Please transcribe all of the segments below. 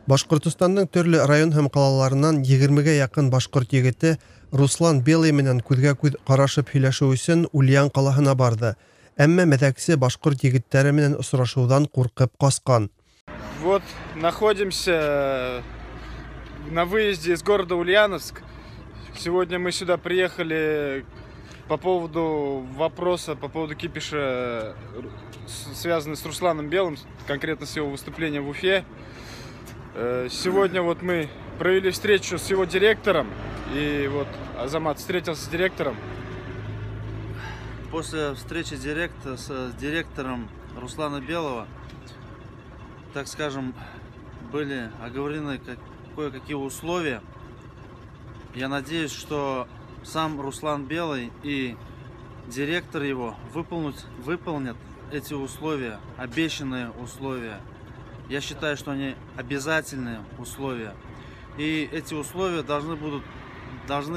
Башҡортостандың төрлө район һәм ҡалаларынан 20-гә яҡын башҡорт егете Руслан Белый менән күҙгә күҙ ҡарашып һөйләшеү өсөн Ульян ҡалаһына барҙы. Әммә мәҙәксе башҡорт егеттәре менән осрашыуҙан ҡурҡып ҡасҡан. Вот находимся на выезде из города Ульяновск. Сегодня мы сюда приехали по поводу вопроса, по поводу кипиша, связанный с Русланом Белым, конкретно с его выступлением в Уфе. Сегодня вот мы провели встречу с его директором, и вот Азамат встретился с директором. После встречи с директором Руслана Белого, так скажем, были оговорены кое-какие условия. Я надеюсь, что сам Руслан Белый и директор его выполнят эти условия, обещанные условия. Я считаю, что они обязательные условия. И эти условия должны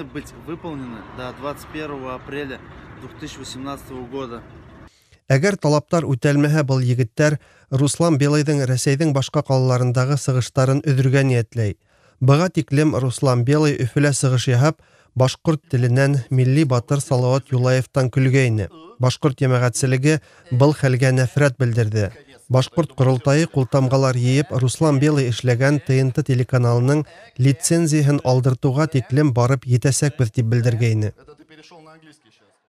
быть выполнены до 21 апреля 2018 года. Әгәр талаптар үтәлмәһә, был егеттәр Руслан Белыйҙың Рәсәйҙең башҡа ҡалаларындағы сығыштарын өҙөргә ниәтләй. Быға тиклем Руслан Белый Өфөлә сығыш яһап, башҡорт теленән милли батыр Салауат Юлаевтан көлгәйне. Башҡорт йәмәғәтселеге был хәлгә нәфрәт белдерҙе. Башҡорт ҡоролтайы ҡултамғалар йыйып, Руслан Белый эшләгән ТНТ телеканалының лицензияһын алдыртыуға тиклем барып етәсәкбеҙ тип белдергәйне.